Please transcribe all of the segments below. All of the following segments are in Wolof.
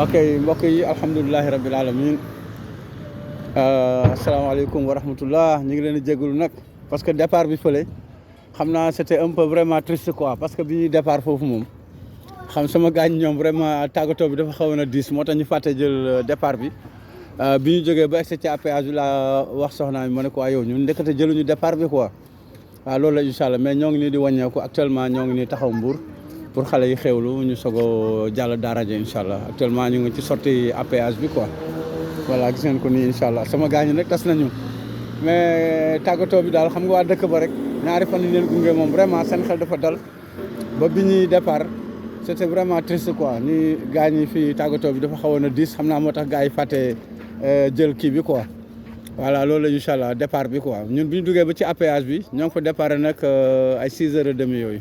ok mbokk yi alhamdulilahi rabbil alamin asalaamaaleykum wa rahmatullah ñu ngi leen di jégalu nag parce que départ bi fële xam naa c'était un peu vraiment triste quoi parce que bi ñuy départ foofu moom xam sama gaañ ñoom vraiment tàggatoo bi dafa xawoon a diis moo tax ñu fàtte jël départ bi bi ñu jógee ba egsi ci péage bi laa wax soxnaa mi ma ne ko yow ñun ndekete jëluñu départ bi quoi waaw loolu la incha allah mais ñoo ngi nii di wàññeeku actuellement ñoo ngi nii taxaw Mbour pour xale yi xewlu ñu soog a jàll daara ja incha allah actuellement ñu ngi ci sortie péage bi quoi voilà gis ngeen ko nii incha allah sama gaañ nag tas nañu mais tàggatoo bi daal xam nga waa dëkk ba rek ñaari fan yi leen gunge moom vraiment seen xel dafa dal ba bi ñuy départ c'était vraiment triste quoi ni gaañ yi fii tàggatoo bi dafa xawoon a diis xam naa moo tax gars yi fàtte jël kii bi quoi voilà loolu la incha allah départ bi quoi ñun bi ñu duggee ba ci péage bi ñoo ngi fa départ nag ay 6h30 yooyu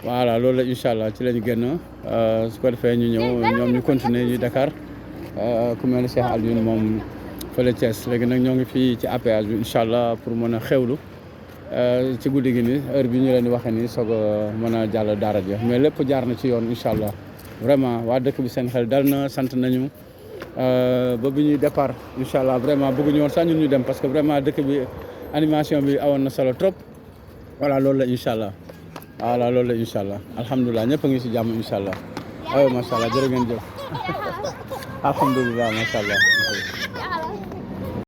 voilà loolu la incha allah ci la ñu génn su ko defee ñu ñëw ñoom ñu continuer ñu Dakar ku mel ne Cheikh Alioune moom fële Thiès léegi nag ñoo ngi fii ci péage bi incha allah pour mën a xewlu ci guddi gi ni heure bi ñu leen di waxee nii soog a mën a jàll daara ja mais lépp jaar na ci yoon incha allah vraiment waa dëkk bi seen xel dal na sant nañu ba bi ñuy départ incha allah vraiment bëgguñu woon sax ñun ñu dem parce que vraiment dëkk bi animation bi awoon na solo trop voilà loolu la incha allah voilà loolu la incha allah alhamdulilah ñëpp a ngi si jàmm incha allah aywa macha allah jërë ngeen jëf alhamdulilah macha allah